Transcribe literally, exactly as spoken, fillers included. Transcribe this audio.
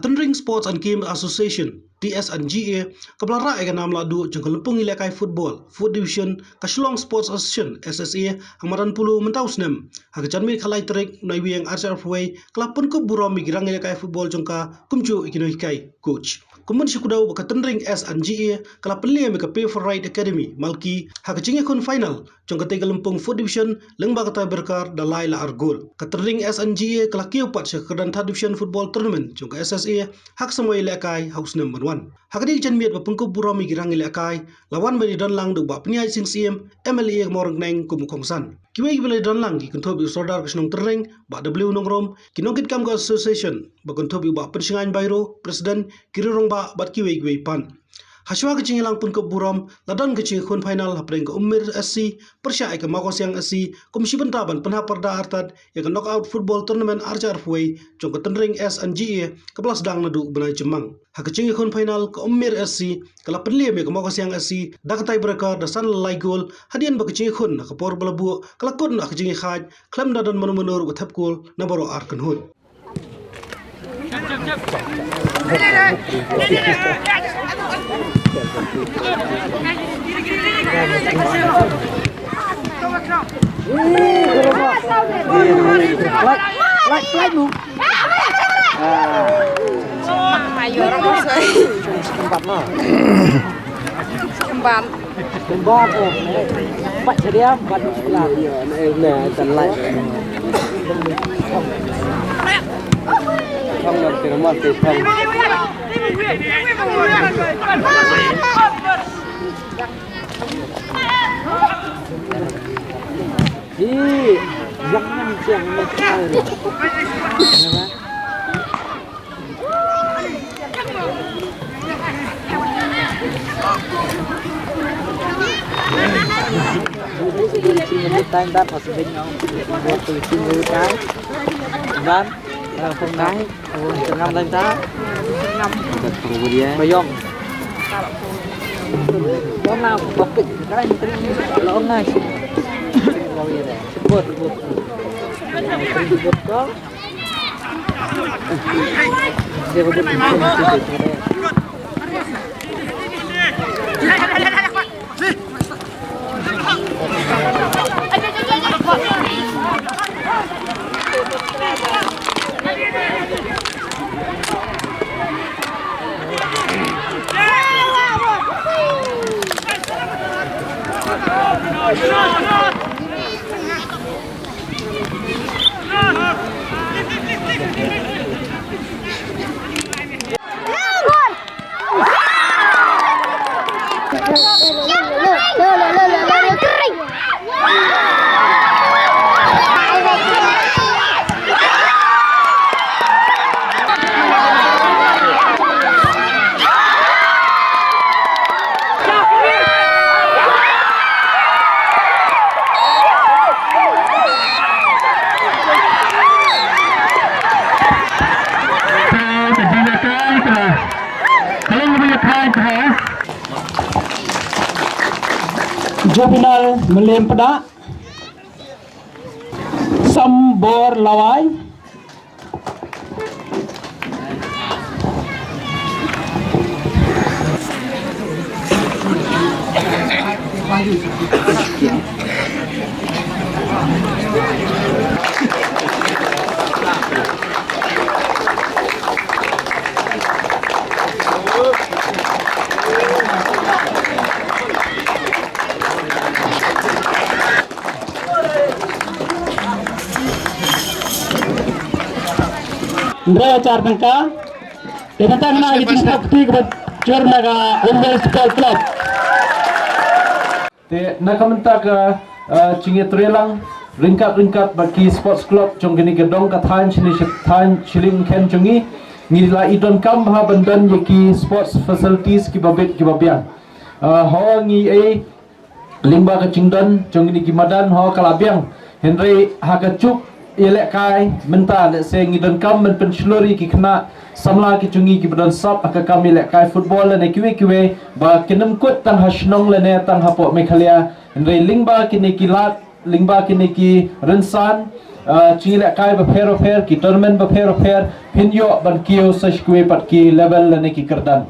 Tynring Sports and Games Association, T S and G A, kaba la rah ïa ka nam lahduh jong ka lympung ïalehkai football, Fourth Division, ka Shillong Sports Association, S S A, ha madan Polo mynta u snem. Ha ka janmiet khatlai tarik u Naiwieng arhajar arphew wei, ka la pynkup burom ïa ki rangïalehkai football jong ka, kumjuh ïa ki nonghikai, coach. Kumno shi kdew ba ka Tynring S and G A ka la pynliem ïa ka Pay for Right Academy, Malki, ha ka jingïakhun final jong katei ka lympung Fourth Division, lyngba ka tiebreaker da lai la ar gol. Ka Tynring S and G A ka la kiew pat sha ka kyrdan Third Division Football Tournament jong ka S S A, ha ka samoi ïalehkai ha u snem ban wan. Ha kane ka janmiet ba pynkup burom ïa ki rangïalehkai, la wan ban ïadon lang da u Bah Pynïaid Sing Syiem, M L A ka Mawryngkneng kum u kongsan. Kiwei kiba la ïadon lang ki kynthup ïa u Sordar ka shnong Tynring, Bah W Nongrum, ki nongkitkam ka association, ba kynthup ïa u Bah Pynshngaiñ Bairo, President, ki riew rangbah bad kiwei kiwei pat. Hashwa ka jingïalang pynkup burom, la don ka jingïakhun final hapdeng ka Ummir S C pyrshah ïa ka Mawkasiang S C, kum shi bynta ban pynhap pyrda artat ïa ka knockout football tournament arhajar arphew wei jong ka Tynring S and G A, kaba la sdang naduh u bnai Jymmang. Ha ka jingïakhun final, ka Ummir S C ka la pynliem ïa ka Mawkasiang S C da ka tiebreaker da san la lai gol, hadien ba ka jingïakhun ha ka por ba la buh ka la kut noh ha ka jingïakhaid, khlem da don mano mano ruh ba thep gol na baroh ar kynhun. Ayo, orang masuk. Tempat, no? Tempat. Tempat, eh. Tempat sedia, tempat sebelah. Nah, tempat. Không, không, không, không. Ih, jangan siang ni. Kenapa? Time that was a big no. What do you think? Time. One, uh, from nine. Ơ, ngam dang ta. Ngam. Kat pang bu dia. Bayong. Kau nak topik, sekarang yang tadi lo ngai. Sebut, sebut. Sebut kau. Dia sebut. Juvenile Mylliem Pdeng, Sambor Lawai. Hynriew hajar tyngka. Te mynta nga ïa ka jingpakti kaba jur na ka Ummir Sport Club. Te na ka mynta ka, eh, jingïatreilang ryngkat ryngkat bad ki sports club jong kane ka dong ka thaiñ shini shi-, thaiñ shilliang khen jong ngi, ngi la i donkam bha ban don ïa ki sports facilities kiba bit kiba biang. Eh, ho ngi ei lyngba ka jingdon jong kine ki madan ho ka la biang. Hynrei ha ka juk ïalehkai mynta lehse ngi donkam ban pynshlur ïa ki khynnah samla ki jong ngi kiba don sap ha ka kam ïalehkai football lane kiwei kiwei ba kin ym kut tang ha shnong lane tang hapoh Meghalaya. Hynrei lyngba kine ki lad, lyngba kine ki rynsan, jingïalehkai bapher bapher, ki tournament bapher bapher, phin ïoh ban kiew sa shi kawei pat ki level lane ki kyrdan.